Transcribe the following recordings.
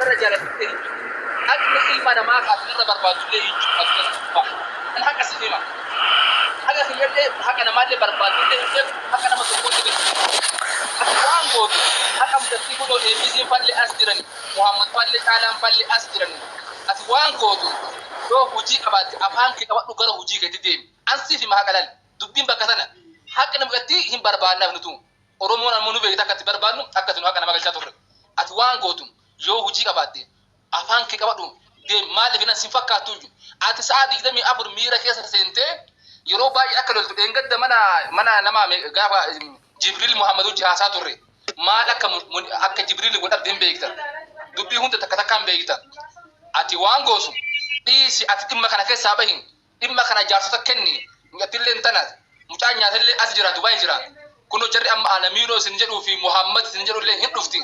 narra jaalatullee hin jiru. Haqni ilma namaa ka ati narra barbaadullee hin jiru as gubbaa. An haqa siif hima. Haqa kiyyallee haqa namaallee barbaadullee hin beeku haqa nama tokkollee beeku. Ati waan gootu haqa mucattii kunoo eebbisiin fallee as jirani Muhammad fallee caalaan fallee as jirani. Ati waan gootu yoo hojii qabaatte afaan kee qabadhu gara hojii keetti deemi. An siif hima haqa lal. Dubbiin bakka tana. Haqni mucattii hin barbaannaaf nutu. Oromoon ammoo nu beekta akka itti barbaannu akka itti nu haqa nama galchaa turre. Ati waan gootu yoo hojii qabaatte afaan kee qabadhu deemi maaliif jennaan sin fakkaattuuyyu. Ati sa'a 24 miira keessa seentee yeroo baay'ee akka loltu dheengadda mana mana nama gaafa Jibriil Muhammad wajji haasaa turre maal akka akka Jibriil wal dhabde hin beekta. Dubbii hunda takka takkaan beekta. Ati waan gootu dhiisi ati dhimma kana keessaa bahi Dhimma kana jaarsota kenni. Mucattilleen tana. Mucaan nyaatallee as jira Dubai jira. Kunoo jarri amma Alamiinoo isin jedhuu fi Muhammad isin jedhu illee hin dhufti.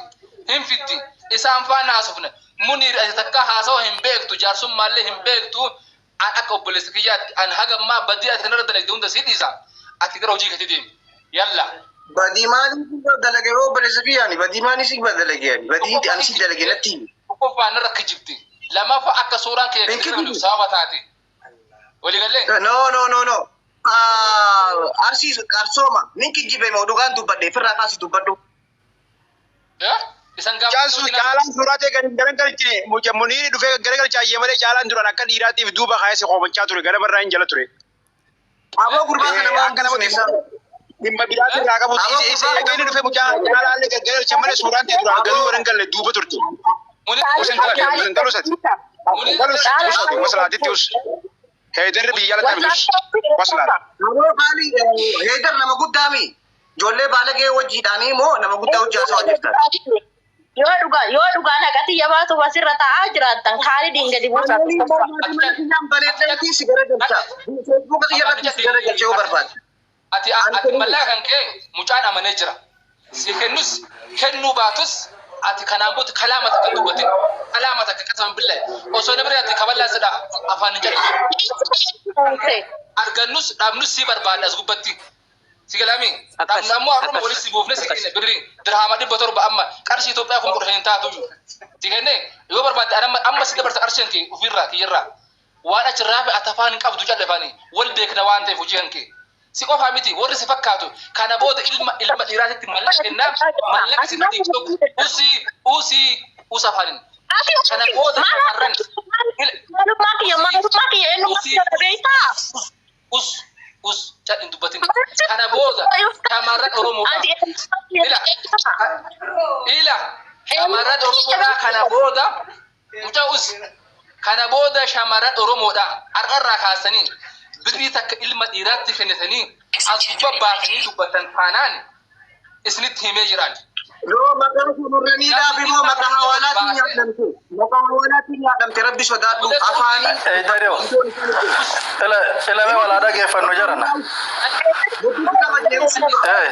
Hin fiddi. Isaan faana haasofna. Muniir ati takkaa haasawa hin beektu jaarsummaallee hin beektu. An akka obboleessa kiyyaatti an haga ammaa badii ati narra dalagde hunda sii dhiisa. Ati gara hojii keetii deemi. Yalla. Badii maalii si dalage yoo obboleessa kiyyaani badii maalii si dalage ani badii ani si dalage natti himi. Tokkoffaa narra kijibde. Lamaffaa akka suuraan kiyya Hin gadi darbu kijibu. sababa taate. Walii gallee? No, no, no, no. Ah, Arsii qarsooma. Nin kijjibe moo dhugaan dubbadhe firraa kaasi dubbadhu. Eh? Isan gaafa Caalsu caalaan suuraa ta'e gadi garan galchine muca muniiri dhufee garagalcha ayyee malee caalaan duraan akka dhiiraatiif duuba kaayee si qoomachaa ture ganamarraa hin jala ture. Aboo gurbaa kana maal Akka nama buusne isaa? dhimma biraati irraa qabutti Aboo isa gurbaa isa inni dhufe mucaa caalaallee gaggalcha malee suuraan ta'e duraan galuu garan galle duuba turte. Us hin galu us hin galu sati. Galus us waslaatitti us. Heedarri biyya alatti hamitus waslaat. Aboo qaali heedar nama guddaa mi? Ijoollee baalagee wajjiidhaanii moo nama guddaa hojii haasawaa jirta? Yoo dhugaa yoo dhugaan haqati yabaatu asirra taa'aa jiraattan kaalidiin gadi buusaa Ani barbaade mana kiyyaan bareeddee si garagalcha. Feesbuuka kiyya irratti si garagalcha yoo barbaade. Ati ati mallaqa kan kee mucaan amanee jira. Si kennus kennuu baatus ati kanaan booda kalaama takka hin dubbatin. Kalaama takka qasaman billahi. Osoo namni ati kaballaa sidha afaan hin callisu. Argannus dhabnus si barbaadna as gubbatti. Si galaami? Akkas, Dhabnu ammoo har'uma akkas, walitti si buufne si akkas. kenne birrii dirhaama 700 amma qarshii Itoophiyaa 15,000 taatu. Si kenne yoo barbaadde ani amma amma si dabarsa qarshiin kee ofirraa kiyyarraa. Waan achirraa hafe ati afaan hin qabdu calli afaanii. Wal beekna waan ta'eef hojii kan kee. Si qofaa miti warri si fakkaatu kana booda ilma ilma dhiiraatitti mallaqa kennaa mallaqa si tiktok usii usii us afaanin. Kana booda shamarran Maalummaa kiyya maalummaa kiyya eenyummaa usii kiyya beektaa? us us us cal hin dubbatin. Kana booda shamarran Oromoodhaa ila ila shamarran Oromoodhaa kana booda Mucaa us kana booda shamarran Oromoodha har'arraa kaasanii birrii takka ilma dhiiraatti kennitanii as gubba baatanii dubbatan taanaan isinitti himee jiraan. Yoo maqaa shamarraniidhaaf immoo maqaa hawaalaatiin nyaadhamte. Maqaa hawaalaatiin nyaadhamte rabbi sodaadhu afaanii. Eeyyadoo. Ila ilame walaa dhageeffannu jarana. Ee.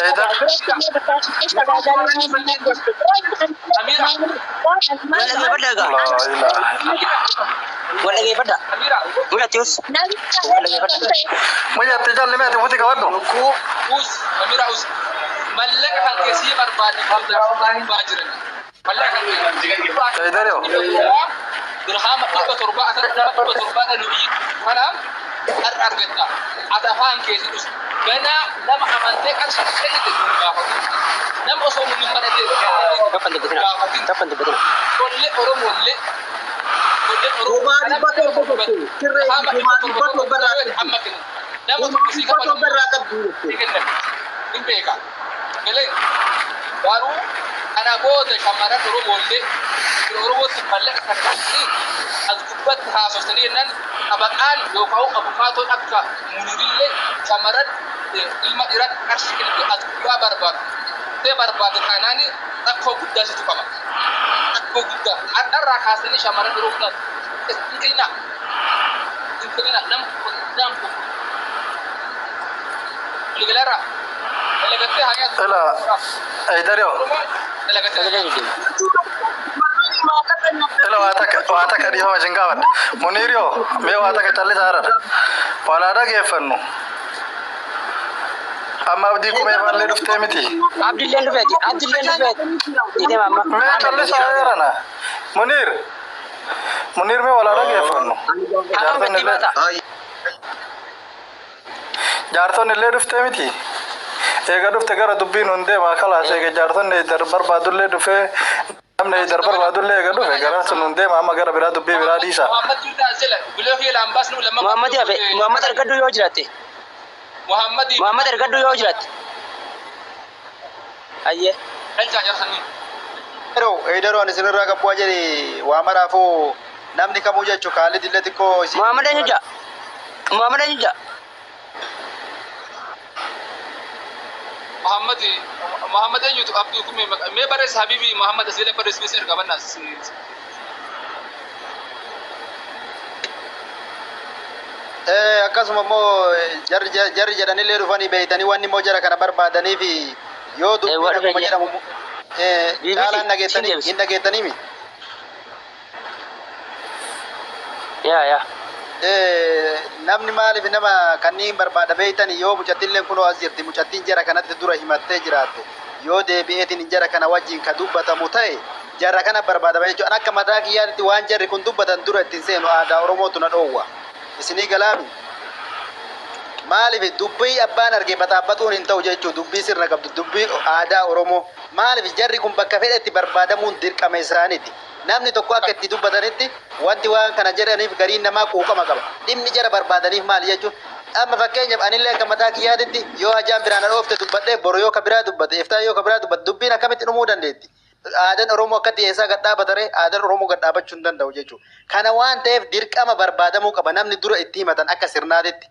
Eeyyadoo. Amira Wal dhageeffadhaa egaa. Laa ilaaha. Wal dhageeffadhaa. Amira Mul'atti us. Wal dhageeffadhaa. Mucatti jalli meeti buti qabadhu. us Amira us mallaqa kan keessii barbaadne baa jiran. Mallaqa kan kee Eeyyadoo. dirhama 700 asirratti 700 dha nu biyyi kana har'a argatta. Ati afaan keetii dhus. Ganaa nama amantee qarshii kennite nu gaafatu. Nama osoo nu hin banatee Tokko hin dubbatina. gaafatin. Tokko hin dubbatina. Ijoollee Oromoollee ijoollee Oromoo Kumaa 700 tokko sirreessi dirhama kumaa dhibba dhibba torba torba irraa qabdi. amma kennu. Nama Kumaa tokko sii dhibba kafalu torba irraa qabdi ni jechuudha. kennan. Hin beeka. Galee garuu kana booda shamarran Oromoollee Oromootti mallaqa kaffaltanii as gubbatti haasoftanii jennaan xabaqaan yookaan abukaatoon akka Muniirillee shamarran ilma dhiiraatti qarshii kennite as gubbaa barbaadu. Tee barbaade taanaan rakkoo guddaa situ qaba. Rakkoo guddaa har'arraa kaasanii shamarran Oromoo hin kenninaa. Hin kenninaa nama tokko tokko. Waliigalaarraa dalagattee haa nyaatu. Ila Eeyyadoo. Oromoon dalagattee haa Sagalee nyaatu. deddeebi. Ila waa takka dhiifama isin gaafadha. Muniiriyoo mee waa takka callisaa haradha. Walaa dhageeffannu. Amma abdii kumee faallee dhuftee miti. Abdilleen dhufeeti. Abdilleen dhufeeti. Deema amma. Mee callisaa heerana. Muniir. Muniir mee walaa dhageeffannu. Haram itti bata. Jaartonni illee dhuftee miti. Eega dhufte gara dubbiin hun deema kalaas eega jaartonni dar barbaadullee dhufee namni dar barbaadullee eega dhufe gara sun hun deema amma gara biraa dubbii biraa dhiisa. Muhammad Durdaa jala bilee kee lambaas nu lama. Muhammad hafe. Muhammad argadhu yoo jiraatte. Muhammad. Muhammad argadhu yoo jiraatte. Ayyee. Dhalchaa jaarsanii. Yeroo eedaroo ani isinirraa qabu jedhe waa maraafuu namni kamuu jechuun Kaalid illee xiqqoo isin. Muhammad eenyu jaa? Muhammad eenyu jaa? Muhammad Muhammad eenyutu abdii kumee mee barreessa Habibi Muhammad asii barreessi mee erga bannaas. Akkasuma immoo jarri jedhanillee dhufanii beeytanii wanni immoo jara kana barbaadanii fi yoo dubbiin akkuma jedhamu caalaan dhageettanii hin dhageettaniimi. Yaa yaa. Namni maaliif nama kanneen barbaada beeytanii yoo mucattiilleen kunoo as jirti mucattiin jara kanatti dura himattee jiraatte yoo deebi'eetiin jara kana wajjin ka dubbatamu ta'e jara kana barbaadama jechuudha. Akka mataa kiyyaatti waan jarri kun dubbatan dura ittiin seenu aadaa Oromootu na dhoowwa. Isinii galaami. Maaliif dubbii abbaan arge baxaabaxuun hin ta'u jechuudha dubbii sirna qabdu dubbii aadaa Oromoo. Maaliif jarri kun bakka fedhetti barbaadamuun dirqama isaaniiti. Namni tokko akka itti dubbatanitti wanti waan kana jedhaniif gariin namaa quuqama qaba. Dhimmi jara barbaadaniif maali jechuun amma fakkeenyaaf anillee akka mataa kiyyaatitti yoo hajaan biraan dhoofte dubbadhee boru yoo ka biraa dubbate iftaan yoo ka biraa dubbate dubbiin akkamitti dhumuu dandeetti. Aadaan Oromoo akka dhiyeessaa gad dhaabatare aadaan Oromoo gad dhaabachuu hin danda'u jechuudha. Kana waan ta'eef dirqama barbaadamuu qaba namni dura itti himatan akka sirnaatitti.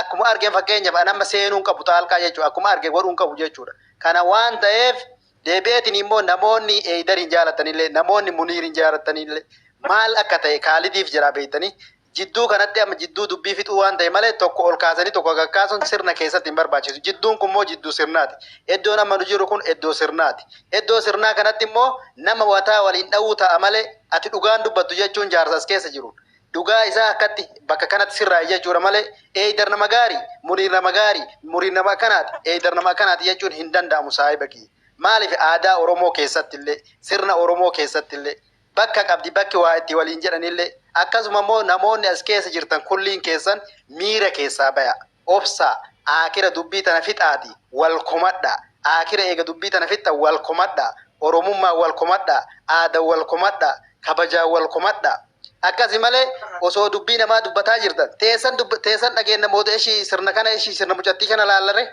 Akkuma argeen fakkeenyaaf an amma seenuu hin qabu xaalqaa jechuudha. Akkuma arge godhuu hin qabu jechuudha. Kana waan ta'eef deebi'eetiin immoo namoonni Eedar hin jaalatanillee namoonni Muniir hin jaalatanillee maal akka ta'e Kaalidiif jira beektanii jidduu kanatti amma jidduu dubbii fixuu waan ta'e malee tokko ol kaasanii tokko gaggaasuun sirna keessatti hin barbaachisu. Jidduun kun immoo jidduu sirnaati. Iddoon amma nu jiru kun iddoo sirnaati. Iddoo sirnaa kanatti immoo nama wataa waliin dha'uu ta'a malee ati dhugaan dubbattu jechuun jaarsas keessa jiru. Dhugaa isaa akkatti bakka kanatti sirraa jechuudha malee Eedar nama gaarii, Muniir nama gaarii, Muniir nama akkanaati, Eedar nama akkanaati jechuun hin danda'amu saahiba kiyya. Maaliif aadaa Oromoo keessatti illee sirna Oromoo keessatti illee bakka qabdi bakki waa itti waliin jedhanillee akkasuma immoo namoonni as keessa jirtan kulliin keessan miira keessaa baya. Obsaa akira dubbii tana fixaati wal komadha. Akira eega dubbii tana fixa wal komadha. Oromummaa wal komadha. Aadaa wal komadha. Kabajaa wal komadha. Akkasi malee osoo dubbii namaa dubbataa jirtan teessan dhageenya mootu ishii sirna kana ishii sirna mucattii kana laallare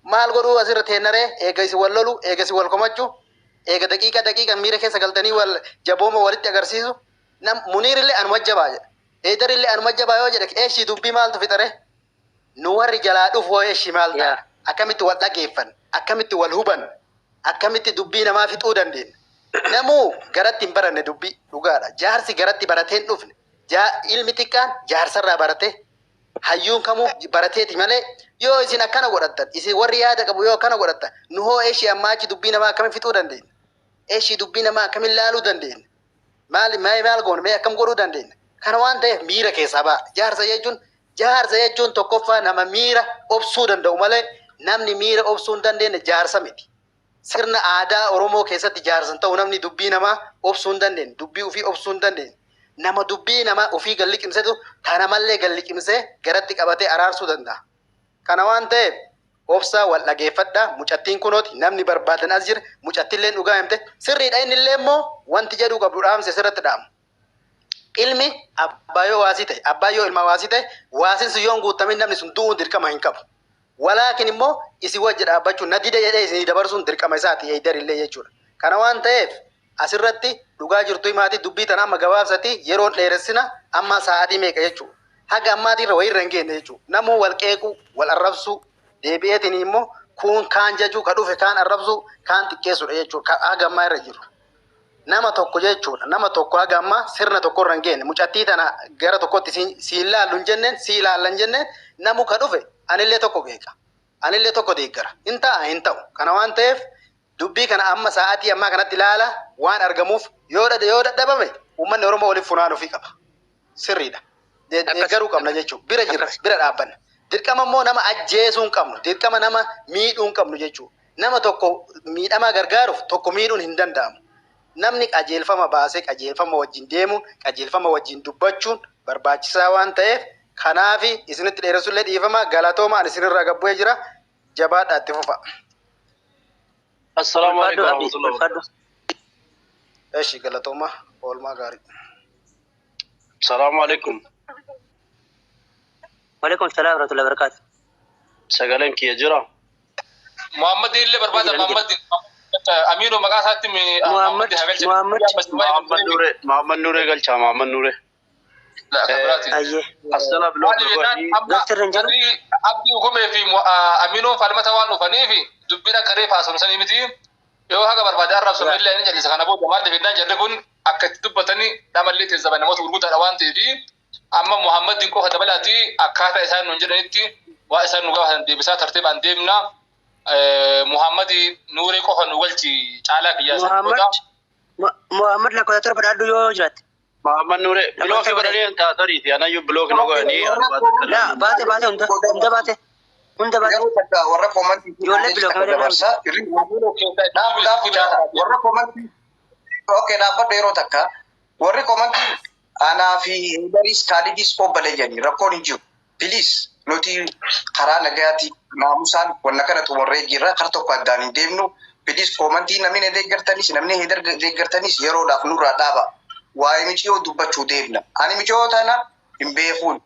maal godhuu asirra teennaree eega isin wal lolu eega isin wal komachuu eega daqiiqa daqiiqa miira keessa galtanii wal jabooma walitti agarsiisu nam Muniirillee anuma jabaa jedha Eedarillee anuma jabaa yoo jedhe eeshii dubbii maaltu fixare nu warri jalaa dhufu hoo eeshii maal ta'a akkamitti wal dhageeffan akkamitti wal huban akkamitti dubbii namaa fixuu dandeenya. Namuu garatti hin baranne dubbii dhugaadha. Jaarsi garatti baratee hin dhufne. Ilmi xiqqaan jaarsarraa barate hayyuun kamuu barateeti malee yoo isin akkana godhattan isin warri yaada qabu yoo akkana godhattan nu hoo eeshii ammaa achi dubbii namaa akkamiin fixuu dandeenya? Eeshii dubbii namaa akkamiin laaluu dandeenya? Maal maal goone mee akkam godhuu dandeenya? Kana waan ta'eef miira keessaa ba'a. Jaarsa jechuun tokkoffaa nama miira obsuu danda'u malee namni miira obsuu hin dandeenye jaarsa miti. Sirna aadaa Oromoo keessatti jaarsan ta'u namni dubbii namaa obsuu hin dandeenye, dubbii ofii obsuu hin dandeenye. Nama dubbii namaa ofii galliqimsetu tana mallee galliqimsee garatti qabatee araarsuu danda'a. Kana waan ta'eef obsaa wal dhageeffadhaa mucattiin kunooti namni barbaadan as jira mucattiillee dhugaa himte sirriidha innillee immoo wanti jedhuu qabdu dhaamse sirratti dhaamu. Ilmi abbaa yoo waasii ta'e abbaa yoo ilma waasii ta'e waasiin sun yoo hin guutamin namni sun du'uun dirqama hin qabu. Walaakin immoo isin wajji dhaabbachuun na dida jedhee isinii dabarsuun dirqama isaati eeydarillee jechuudha. Kana waan ta'eef asirratti dhugaa jirtu himaati dubbii tana amma gabaabsati yeroon dheeressina amma sa'aatii meeqa jechuudha. Haga ammaatirra wayirra hin geenye jechuudha. Namuu wal qeequu, wal arrabsuu, deebi'eetiin immoo kun kaan jajuu, ka dhufe kaan arrabsuu, kaan xiqqeessuudha jechuudha. Haga ammaa irra jiru. Nama tokko jechuudha. Nama tokko haga ammaa sirna tokko irra hin geenye. Mucattii tana gara tokkotti si ilaallu hin jenneen, si ilaalla hin jenneen namu ka dhufe anillee tokko qeeqa. Anillee tokko deeggara. Hin ta'a hin ta'u. Kana waan ta'eef dubbii kana amma sa'aatii ammaa kanatti ilaala waan argamuuf yoo dadhabame uummanni Oromoo waliif funaanuu fi qaba. Sirriidha. Deeggaruu qabna jechuudha. Bira jirra. Bira dhaabbanna. Dirqama immoo nama ajjeesuu hin qabnu. Dirqama nama miidhuu hin qabnu jechuudha. Nama tokko miidhamaa gargaaruuf tokko miidhuun hin danda'amu. Namni qajeelfama baasee qajeelfama wajjin deemuun qajeelfama wajjin dubbachuun barbaachisaa waan ta'eef kanaafi isinitti dheeressullee dhiifama galatooma ani isinirraa gabbu'ee jira jabaadhaa itti fufa. Assalaamu Ulfaadhu alaikum Abdi, warahmatullahi ulfaadhu. Eshi galatooma oolmaa gaarii. Salaamu alaikum. Waalaikum salaam warahmatullahi wabarakatuh. Sagaleen kiyya jira. Muhammad illee barbaada Ni jira, ni jira. Muhammad Amiinu maqaa isaatti Muhammad, Muhammad. Muhammad Nuree, Muhammad Nuree galchaa, Muhammad Nuree. Ayyee. Assalaa bilook godhanii Doktar hin jiru? Abdii Gumee fi Amiinuun falmata waan dhufaniif dubbiin akka reefa haasomsanii miti. Yoo haga barbaade arrabsame illee ni jallisa. Kana booda maal jennaan jarri kun akka itti dubbatanii dhamallee teessaman namoota gurguddaadha waan ta'eef amma Muhammadin qofa dabalaati akkaataa isaan nuun jedhanitti waa isaan nu gaafatan deebisaa tartiibaan deemna. Muhammadi Nuuree qofa nu galchi caalaa kiyyaa isaan Muhammad, booda. Muhammad lakkoofsa torba dhaadhu yoo jiraatte. Muhammad Nuree bilookii godhanii hin taataniiti. Anayyuu bilookii nu godhanii Laa baate baate hunda hunda baate hunda baate. Garuu takka warra koomantii Ijoollee bilookii takka godhanii dabarsa. Dhaaf dhaaf warra koomantii. Okay, dhaabbadhu yeroo takka. Warri koomantii anaa fi Heedaris Kaalidis obbolee jedhani rakkoon hin jiru. Please nuti karaa nagayaati naamusaan wanna kana xumurree jirra kara tokko addaan hin deemnu. Please koomantii namni na deeggartanis namni Heedar deeggartanis yeroodhaaf nurraa dhaaba. Waa'ee miciyoo dubbachuu deemna. Ani miciyoo tana hin beekuun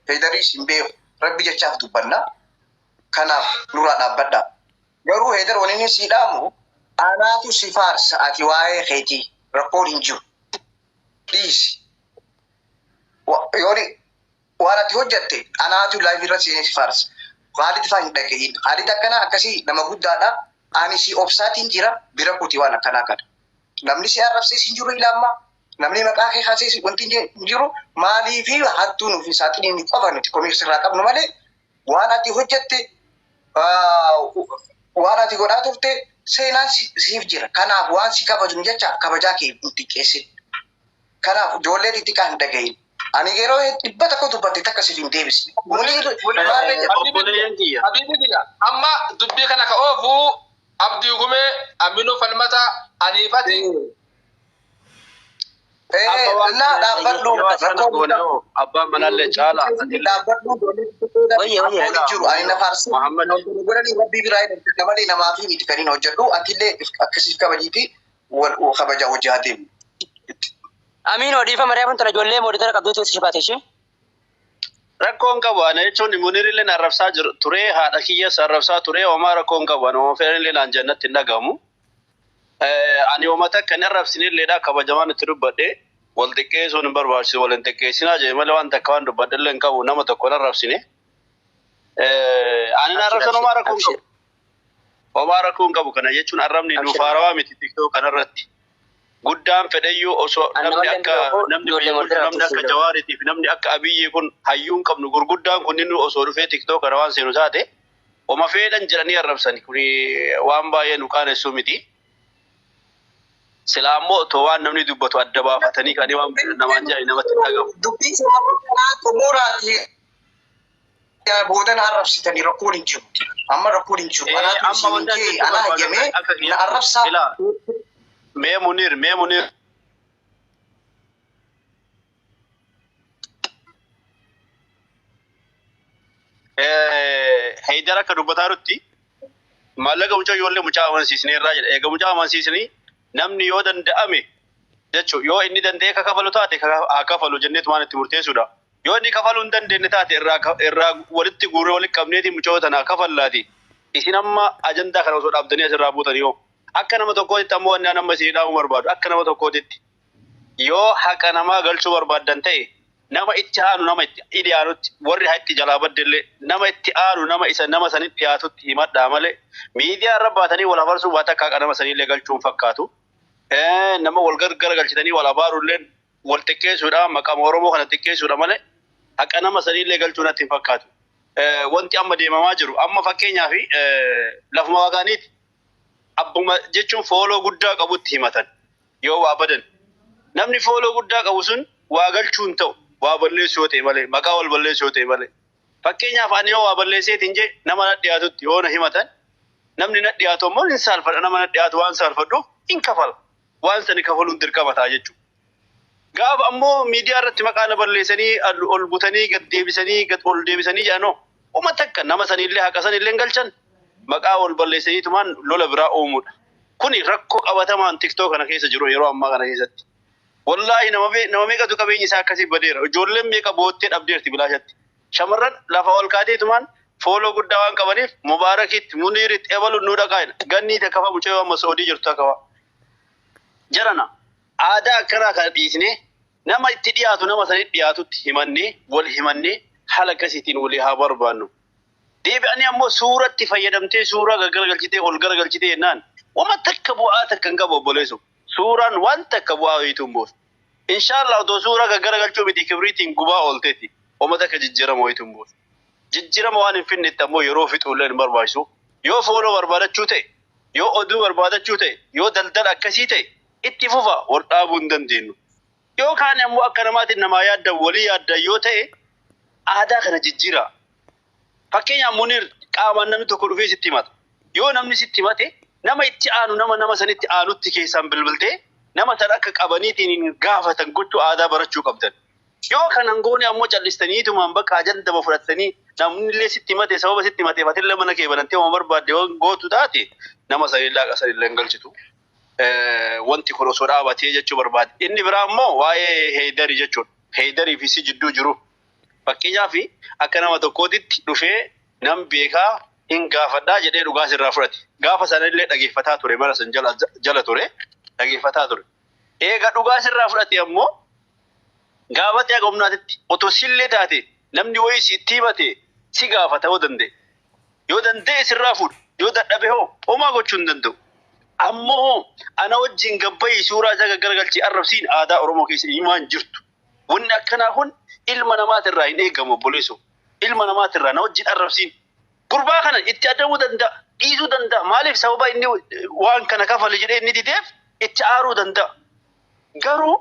Heedaris hin beeku. Rabbi jechaaf dubbanna. Kanaaf nurraa dhaabbadha. Garuu Heedar wani inni sii dhaamu anaatu si faarsa ati waa'ee keetii rakkoon hin jiru. Dhiisi. Yooni waan ati hojjatte anaatu laayif irra seenee si faarsa. Khaalid faa hin dhagahin. Khaalid akkanaa akkasii nama guddaadha. Ani si obsaatiin jira bira kuti waan akkanaa kana. Namni si arrabsees hin jiru ilaammaa. Namni maqaa kee kaasees wanti hin jiru maaliifi hattuu nuuf hin saaxiliin qofa nuti komii sirraa qabnu malee waan ati hojjatte waan ati godhaa turte seenaan siif jira. Kanaaf waan si kabajnu jecha kabajaa kee hin xiqqeessin. Kanaaf ijoollee xixiqqaa hin dhagahin. Ani yeroo dhibba tokko dubbatte takka siif hin deebisne. Munir maallee jedha. Obboleeyyan kiyya. Habibi kiyya amma dubbii kana ka oofu Abdii Gumee Aminuu Falmata Aniifati Amma waan Naa dhaabbadhu yoo akkana rakkoon goone hoo abbaan manallee caalaa atillee dhaabbadhu ijoollee xixiqqoo Wayye wayye. rakkoon hin jiru. Ani na faarsi. Muhammad Godhanii rabbii biraa hin hojjedha malee namaa fi miti kan hin hojjedhu. Atillee akkasiif kabajiiti wal kabajaa hojii haa deemu. Amiinoo dhiifama reefuun tana ijoollee mooditara qabduutu si baate ishee. Rakkoon qabu ana jechuun Muniirillee arrabsaa jiru turee haadha kiyyas arrabsaa turee homaa rakkoon qabu ana homaa fedhanillee naan jannatti hin dhagamu. Ani homa takka hin arrabsinilleedha kabajamaan itti dubbadhe wal xiqqeessuun hin barbaachisu wal hin xiqqeessinaa jedhe malee waan takka waan dubbadhellee hin qabu nama tokko hin arrabsine. Ani na Abshir arrabsan abshir homaa rakkoon abshir qabu. Homaa rakkoon qabu kana jechuun arrabni nuuf abshir. haarawaa miti tiktoo kanarratti. Guddaan fedhayyuu osoo An namni namallee hin akka beeku namni ijoollee biyya bulchu mooditara namni qabduutu akka si Jawaariitiif namni akka Abiyyii kun hayyuu hin qabnu gurguddaan kunniin osoo dhufee tiktoo kana waan seenu taate oma fedhan jedhanii arrabsani kuni waan baay'ee nu qaanessuu miti. Silaa immoo otoo waan namni dubbatu adda baafatanii kan waan namaan jedhani namatti hin dhagamu. Dubbii sababa kanaa xumuraati booda na arrabsitanii rakkoon hin jiru. Amma rakkoon hin jiru. Anaatu Amma isin wanti jee asitti anaa barbaadamu hayyamee akka na kiyyaatti arrabsaa. ilaa mee Muniir mee Muniir Haydar akka dubbataa jirutti maallaqa mucaa ijoollee mucaa amansiisnee irraa jedha. Eega mucaa amansiisnii namni yoo danda'ame jechuun yoo inni danda'ee ka kafalu taate haa kafalu jenneetu waan itti murteessuudha. Yoo inni kafaluu hin dandeenye taate irraa walitti guuree walitti qabneeti mucaa tanaa kafallaati. Isin amma ajandaa kana osoo dhaabdanii asirraa buutanii hoo akka nama tokkootitti ammoo wanni amma isin dhaamuu barbaadu akka nama tokkootitti yoo haqa namaa galchuu barbaaddan ta'e nama itti aanu nama itti dhiyaanutti warri itti jalaa baddellee nama itti aanu nama isa nama sanitti dhiyaatutti himadhaa malee miidiyaa irra baatanii wal afarsuu waan takka haqa nama saniillee galchuun fakkaatu. Nama wal gargara galchitanii wal abaaruullee wal xiqqeessuudha maqaa Oromoo kana xiqqeessuudha malee haqa nama saniillee galchuu natti hin fakkaatu. Wanti amma deemamaa jiru amma fakkeenyaaf lafuma waaqaaniiti abbuma jechuun fooloo guddaa qabutti himatan yoo waa badan. Namni fooloo guddaa qabu sun waa galchuu hin ta'u waa balleessuu yoo ta'e malee maqaa wal balleessuu yoo ta'e malee. Fakkeenyaaf ani yoo waa balleesseetiin jee nama na dhiyaatutti yoo na himatan namni na dhiyaatu immoo hin saalfadha nama na dhiyaatu waan saalfadhuuf hin kafala. Waan sani kafaluun dirqama ta'a jechuudha. Gaafa ammoo miidiyaa irratti maqaa na balleessanii ol butanii gad deebisanii gad ol deebisanii jedhanoo uummata akka nama sanillee haqa sanillee hin galchan maqaa ol balleessaniitumaan lola biraa uumuudha. Kuni rakkoo qabatamaan TikTok kana keessa jiru yeroo ammaa kana keessatti. Wallaahi nama meeqatu qabeenyi isaa akkasii badeera. Ijoolleen meeqa boottee dhabdeerti bilaashatti. Shamarran lafa ol kaateetumaan fooloo guddaa waan qabaniif Mubaarakitti, Muniiritti, ebaluun nu dhaqaa'ina. Gannii takka fa'a mucayyoo amma Saudii jirtu takka fa'a. Jarana aadaa akkanaa kana dhiisnee nama itti dhiyaatu nama sanitti dhiyaatutti himannee wal himannee haala akkasiitiin walii haa barbaannu. Deebi'anii ammoo suuratti fayyadamtee suuraa gaggaragalchitee ol garagalchitee jennaan wama takka bu'aa takka hin qabu obboleessu. Suuraan waan takka bu'aa wayiitu hin buusu. Inshaallah otoo suuraa gaggaragalchuu miti kibriitiin gubaa oolteeti. Wama takka jijjiirama wayiitu hin buusu. Jijjiirama waan hin finnetti ammoo yeroo fixuullee hin barbaachisu. Yoo fooloo barbaadachuu ta'e, yoo oduu barbaadachuu ta'e, yoo daldala akkasii ta'e itti fufa wal dhaabuu hin dandeenyu. Yoo kaan ammoo akka namaatiin namaa yaaddan walii yaaddan yoo ta'e aadaa kana jijjiiraa. Fakkeenyaaf Munir qaamaan namni tokko dhufee sitti himata. Yoo namni sitti himate nama itti aanu nama nama sanitti aanutti keessaan bilbiltee nama san akka qabaniitiin gaafatan gochuu aadaa barachuu qabdan. Yoo kanan goone ammoo callistaniitumaan bakka ajandama fudhattanii namni illee sitti himate sababa sitti himateef atillee mana kee banantee waan barbaadde waan gootu taate nama sanillee haqa sanillee hin galchitu. Wanti kun osoo dhaabatee jechuu barbaade. Inni biraa ammoo waa'ee Heedarii jechuudha. Heedarii fi si jidduu jiru. Fakkeenyaaf akka nama tokkootitti dhufee nam beekaa hin gaafadhaa jedhee dhugaa sirraa fudhate. Gaafa sanallee dhageeffataa ture mana san jala ture dhageeffataa ture. Eega dhugaa sirraa fudhate ammoo gaafate haqa humnaatitti otoo sillee taate namni wayii sitti himate si gaafata yoo danda'e. Yoo danda'e sirraa fuudha. Yoo dadhabe hoo homaa gochuu hin danda'u. Ammoo hoo ana wajjin gabbayii suuraa isaa gaggaragalchii arrabsiin aadaa Oromoo keessa himaan jirtu. Wanni akkanaa kun ilma namaatirraa hin eegamu obboleessoo. Ilma namaatirraa na wajjin arrabsiin. Gurbaa kana itti adamuu danda'a, dhiisuu danda'a. Maaliif sababa inni waan kana kafale jedhee inni dideef itti aaruu danda'a. Garuu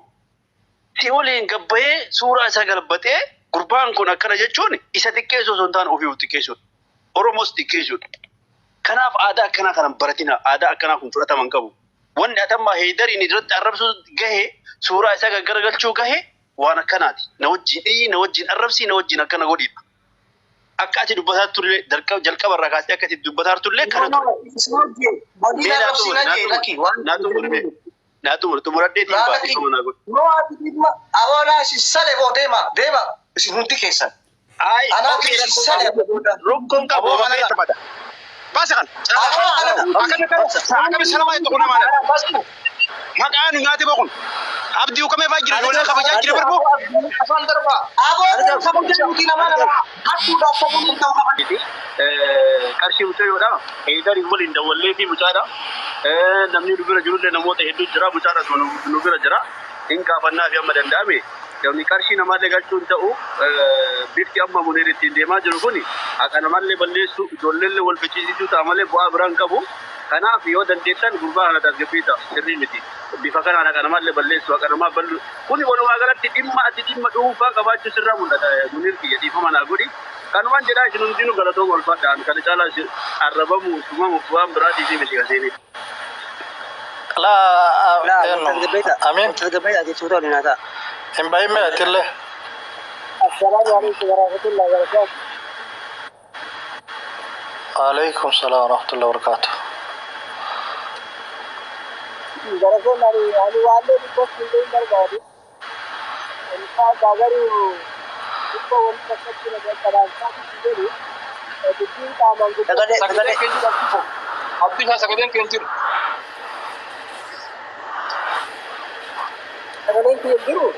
si waliin gabbayee suuraa isaa galbatee gurbaan kun akkana jechuun isa xiqqeessuu osoo hin taane ofii of xiqqeessuudha. Oromoos xiqqeessuudha. Kanaaf aadaa akkanaa kana hin baratina. Aadaa akkanaa kun fudhatama hin qabu. Wanni atammaa Heydariin irratti arrabsuu gahe suuraa isaa gaggaragalchuu gahe waan akkanaati. Na wajjin iyyi, na wajjin arrabsii, na wajjin akkana godhiidha. Akka ati dubbataa turre jalqaba irraa kaasee akka ati dubbataa turre kana ture. Mee naa xumuri, naa xumuri, naa xumuri mee. Naa xumuri, xumuradheetiin baatee kama naa godhi. Yoo ati dhimma awoolaa isin sale boo deema deema isin hundi keessan. Ay, Anaa okay, isin rakkoon sale qabu. Rakkoon qabu. Aboo mana taphata. Baasa kan. Akkami salama itti kun namaadha. Maqaan nu nyaate boqun. Abdii ukamee fa'aa jira ijoollee kabajaa jira barboo. Afaan darbaa. Aboo kun kabaja nuti nama lama hattuudhaaf ta'uu hin ta'u kabaja. Qarshii mucayyoodha. Heydariin waliin dawwallee fi mucaadha. Namni nu bira jirullee namoota hedduu jira. Mucaadhas nu bira jira. Hin gaafannaa fi amma danda'ame. Namni qarshii namaallee galchuu hin ta'u. Bifti amma Muniir ittiin deemaa jiru kun haqa namaallee balleessu ijoolleellee wal ficcisiisuu ta'a malee bu'aa biraa hin qabu. Kanaaf yoo dandeessan gurbaa kana tasgabbii ta'a sirrii miti. Bifa kanaan haqa namaallee balleessu haqa namaa ballu. Kuni walumaa galatti dhimma ati dhimma dhuunfaa qabaachuu sirraa mul'ata. Muniir kiyya dhiifama naa godhi. Kanumaan jedhaa isin hundinuu galatooma ulfaadhaan kana caalaa arrabamu sumamu waan biraatii fi miti kaseenii. La Laa, eenyu tasgabbeessa. Amiin Tasgabbeessa jechuudha waliin haa ta'a. hin bahin mee atillee. Assalamu alaikum warahmatullahi wabarakatuh. Alaikum salaam warahmatullahi wabarakatuh. Garatoon ani waallee dubbachuu illee hin barbaadu. Isaa garuu dhibba walitti akkatti na qaqqabaansaa jedhu dubbiin qaamaan Sagalee, guddatu Sagaleen sagalee. keenya jiru Abdii fo. Abdii faa sagaleen keenya jiru. sagaleen kiyya jiru.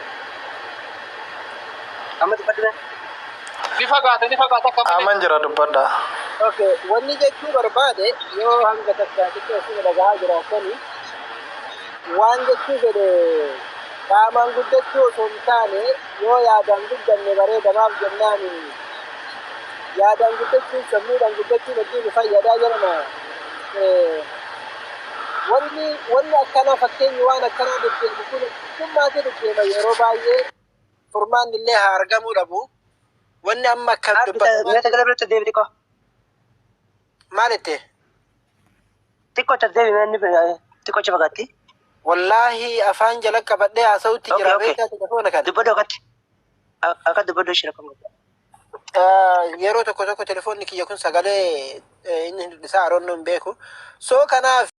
Amma dubbadhu. Ni fagaata ni fagaata akka malee. Aman jira dubbadha. Okay, wanni jechuu barbaade yoo hanga takka xiqqoo isin dhagahaa jiraattani waan jechuu fedhe qaamaan guddachuu osoo hin taane yoo yaadaan guddanne bareedamaaf jennaan yaadaan guddachuun sammuudhaan guddachuun hedduu nu fayyadaa jedhama. Wanni akkanaa fakkeenyi waan akkanaa deddeemu kun hundummaatu deddeema yeroo baay'ee furmaanni illee haa argamuu dhabu. Wanni amma akka dubbatamaa Meeshaa gara biratti deebi xiqqoo. Maal itti? Xiqqoo achi deebi mee inni xiqqoo achi fagaatti. Wallaahi afaan jala qabadhee haasa'utti Okay, jira okay. beektaa telefoona kana. Dubbadhu akkatti. Akka dubbadhu ishee rakkoon godha. Yeroo tokko tokko telefoonni kiyya kun sagalee inni isaa aroon hin beeku. So kanaaf.